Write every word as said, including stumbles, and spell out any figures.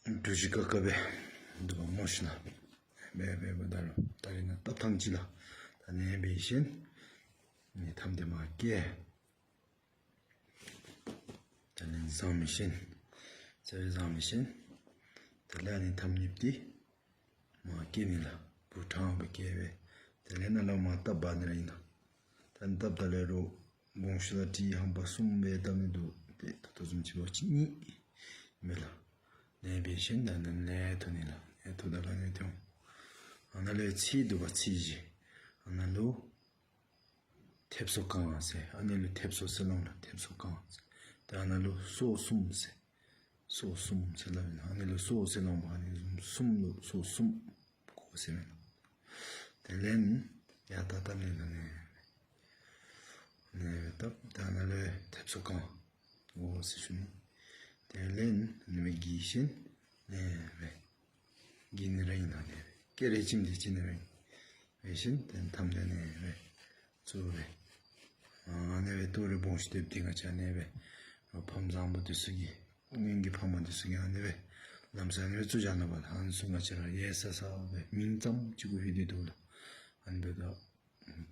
གྲུ་བཞི་ཀ་ཀ་སྦེ་འདུག་པ་སྨོ་ཤིག་ལགས། སྦེ་སྦེ་འབདཝ་ད་ལུ་ད་རིས་ནཱ་བཏབ་ཐངས་ཅིག་ལགས། ད་ཨ་ནི་སྦེ་ཞིནམ་ལས་མཐའམ་འདི་མར་བཀལ། ད་ཨ་ནི་བཟང་མི་ཤེས། ཚ་བའི་བཟང་མི་ཤེས། དེ་ལས་ཨ་ནི་མཐའམ་གཉིསཔ་འདི་མར་བཀལ་ནི་ལགས། སྦུག་ཕྲང་སྦེ་བཀལ་སྦེ། དེ་ལས་ནཱ་ལུ་མར་བཏབ་འབག་ནི་ར་ཨིན་ལགས། ད་ཨ་ནི་བཏབ་ད་ལས་རོགས་སྦོམ་ཤོས་ལགས་ཁྲི་ཧམ་པ་གསུམ་སྦེ་བཏབ་ནི་འདུག། ཏེ་ད་ལྟོ་བཟུམ་ཅིག་འབད་བ་ཅིན་གཉིས་མས་ལགས། ཨ་ནི་སྦེ་ཞིནམ་ལས་ཨ་ནཱ་ལས་འཐུ་ནི་ལགས། ཨ་ནི་འཐུ་ད་ལས་ཨ་ནི་འཐུ། ཨ་ནཱ་ལུ་ཚིག་འདུག་པ་ཚིག་བཞི། ཨ་ནཱ་ལུ་མཐེབ་སོར་གང་ཟེར། ཨ་ནི་ལུ་མཐེབ་སོར་ཟེར་སླབ་ལགས། མཐེབ་སོར་གང་ཟེར། ཏེ་ཨ་ནཱ་ལུ་སོར་གསུམ་ཟེར། སོར་གསུམ་ཟེར་སླབ་ཨིན། ཨ་ནི་ལུ་སོར་ཟེར་སླབ་མ། ཨ་ནི་གསུམ་ལུ་སོར་གསུམ་གོ་ཟེར་ཨིན། དེ་ལས་ཡར་ད་བཏབ་ནི་ལགས། ཨ་ནི་ཨ་ནི་སྦེ་བཏབ། ད་ཨ་ནཱ་ལུ་མཐེབ་སོར་གང་འོ་ཟེར་ཞུ་ནི། དེ་ལས་ཨ་ནི་སྦེ་བརྒྱིས་ཞིནམ་ལས་ཨ་ནི་སྦེ་བརྒྱིས་ནི་ར་ཨིན་ལགས། ཨ་ནི་སྦེ་ཀེ་རེ་བྱིནམ་འདི་བྱིན་ནི་ར་ཨིན། སྦེ་ཞིནམ་ལས་ཏེ་མཐའམ་འདི་ཨ་ནི་སྦེ་བཙུགས་སྦེ། ཨ་ནི་སྦེ་ཏོ་རེ་སྦོམ་ཤོས་དེབ་འདི་ང་བཅས་ཨ་ནི་སྦེ་ཕམ་བཟང་པོ་འདི་ཚུ་གིས་སྔོན་གྱི་ཕམ་འདི་ཚུ་གིས་ཨ་ནི་སྦེ་ལམ་སང་ཨ་ནི་སྦེ་བཙུགས་བཞག་ནུག་པ་ལགས། ཨ་ནི་ཚུ་ང་བཅས་ར་ཡལ་ས་ས་སྦེ་མིང་ཙམ་ཅིག་གུ་ལྷོད་དེ་འདུག་ལགས། ཨ་ནི་འབདཝ་ད་